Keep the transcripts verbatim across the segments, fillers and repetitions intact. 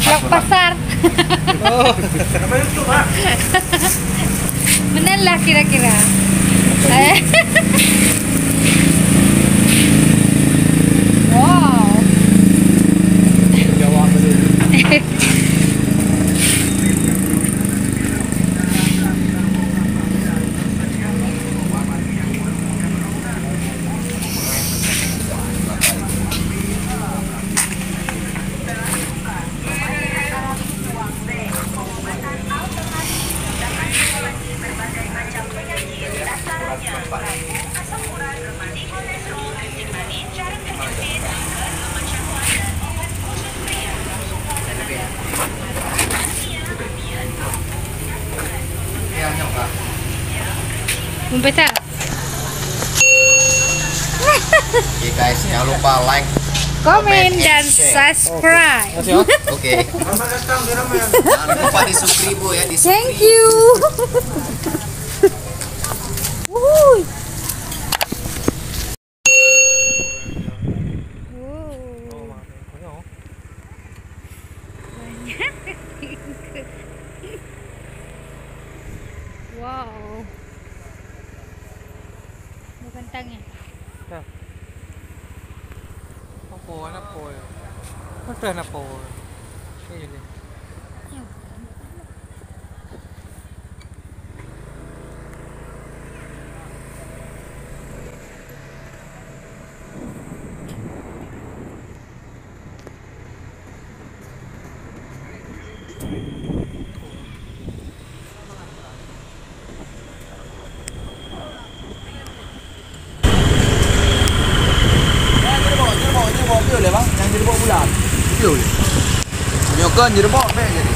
Vlog pasar. Oh. Meunan lah kira-kira. Wow. Mumpesa. Oke guys, jangan lupa like, komen, komen, and dan share. Subscribe. Oke. Jangan lupa di subscribe ya, di subscribe. Thank you. Wuhui. Wow. Banyak. Wow. Bukan tangan. Nah. Apa, apa? Apa, apa? Ini. Nyang jeurebok, jeurebok, jeurebok, piôh lé, Bang. Nyang jeurebok bulat. Piôh lé. Nyoe kon jeurebok, bèk jadi.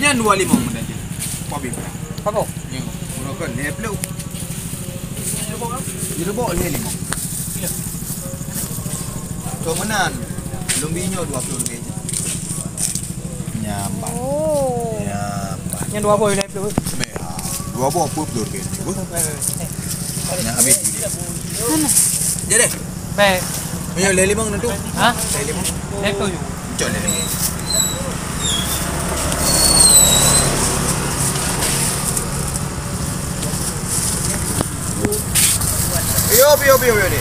Nyan dua limong meunan jih. Kuah bim. Apa? Nyoe, uroe kon lhèe ploh. Jeurebok lhèe limong. Iya. Cok meunan. Lôn bi nyoe dua ploh leubeh jih. Nyan ban. Oh. Nyan ban. Nyan dua boh lhèe ploh. Meh, ah, dua boh peuet ploh leubeh jih. Nyan habéh. Mana? Jadi. Baik. Ayo, lhèe limong na tu. Ha? Lhèe limong. Lhèe ploh. Cok lhèe limong. Piôh, piôh, piôh, piôh ni.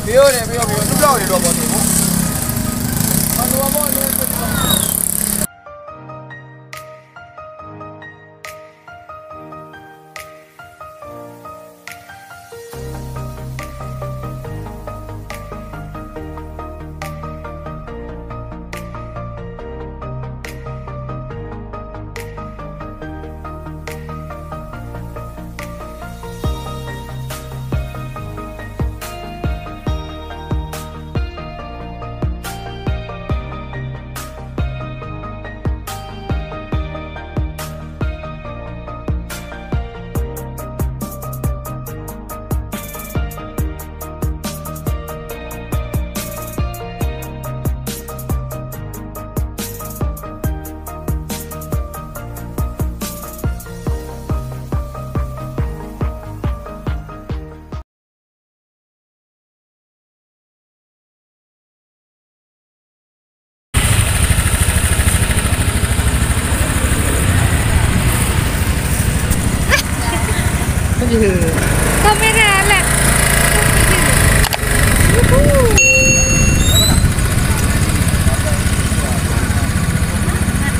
Piôh ni, piôh, piôh. Sebelah ni dua boh tu. Dua boh ni. Kamera lah. Yuhu.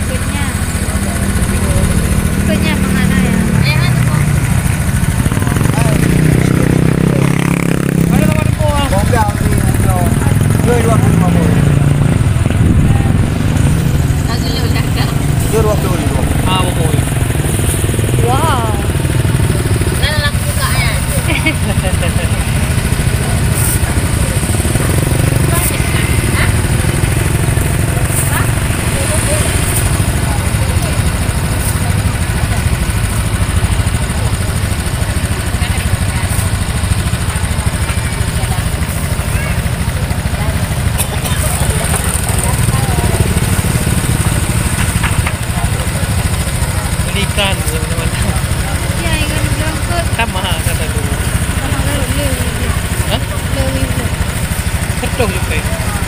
Kenyang. Kenyang makanan ya. Dua puluh lima. Dua puluh. Ah, dua puluh. Wow. Nah, langsung buka ya. Beli ikan, teman-teman. Ya, ikan jangkut. Kan mahal, kata dulu. Sama laut, le, le, le. Hah? Le, le, le. Betul juga.